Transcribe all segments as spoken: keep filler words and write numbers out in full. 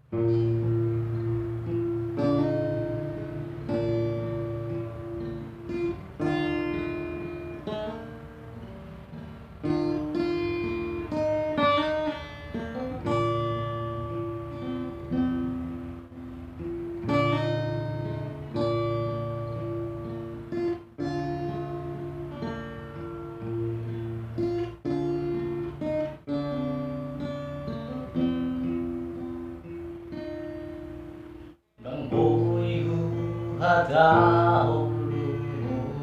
Ndang boi huhatahon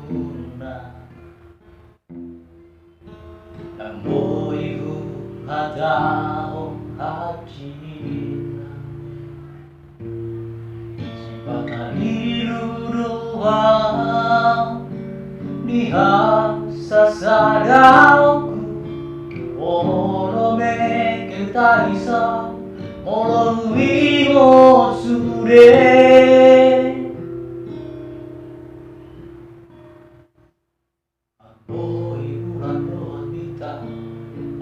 lunguna, ndang boi huhatahon hansianna. Sipata lilu do au di hasasadaonku, olo mengkel tahi sa, molo huingot sude. Boi bulan dohot bintang,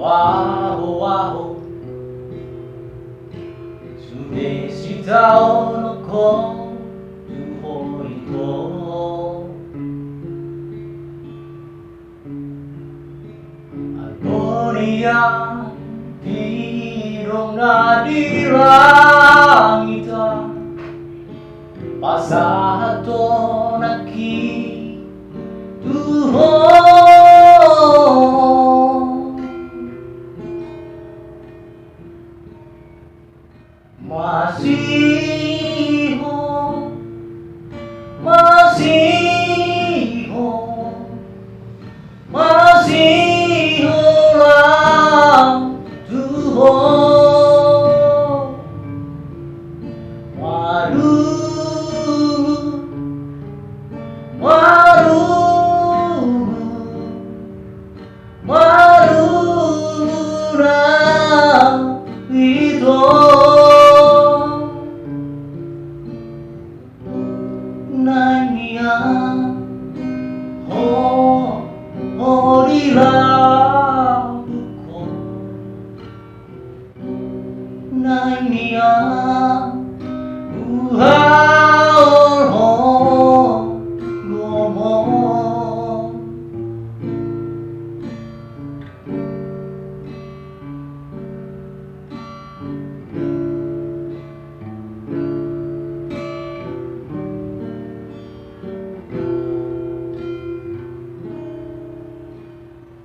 paho-paho, sude sitaonon ho tu ho ito. Albo ni an, pidong na di langit an, pasahaton nangkin tu ho. Masihol, masihol, masihol au tu ho. Marungu, marungu, marungu na ito. Naeng ni an ho, ho di lambungkon. Naeng ni an huhaholhon gomgom.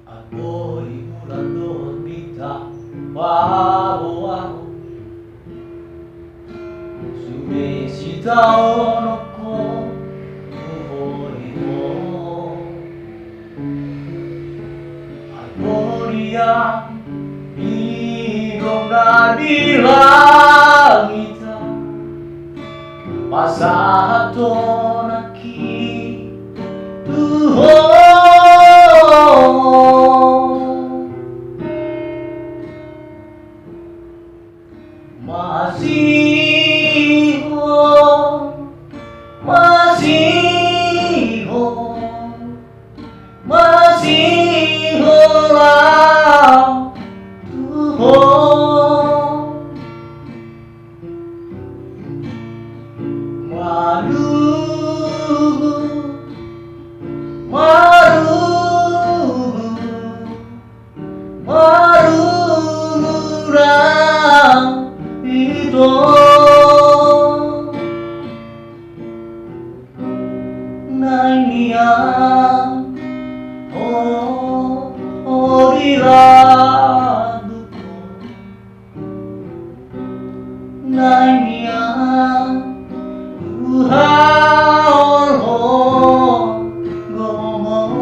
Albo i bulan dohot bintang, paho-paho, sude sitaonon ho tu ho ito. Albo ni an, pidong na di langit an, pasahaton nangkin tu ho. Masihol, masihol, masihol au tu ho. Marungu, marungu, marungu na ito. Naeng ni an ho, ho di lambungkon. Naeng ni an huhaholhon gomgom.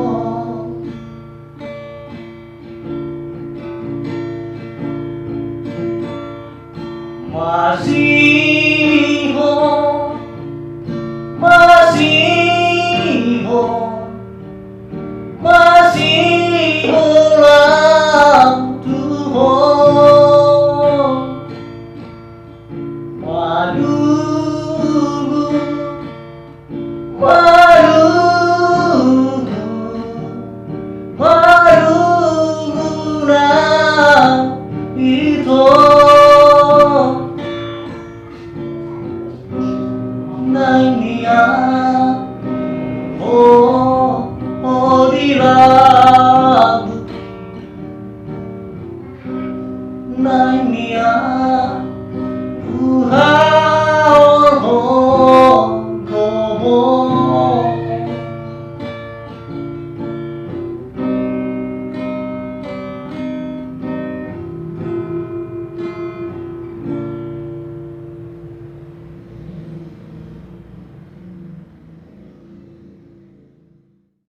Masihol,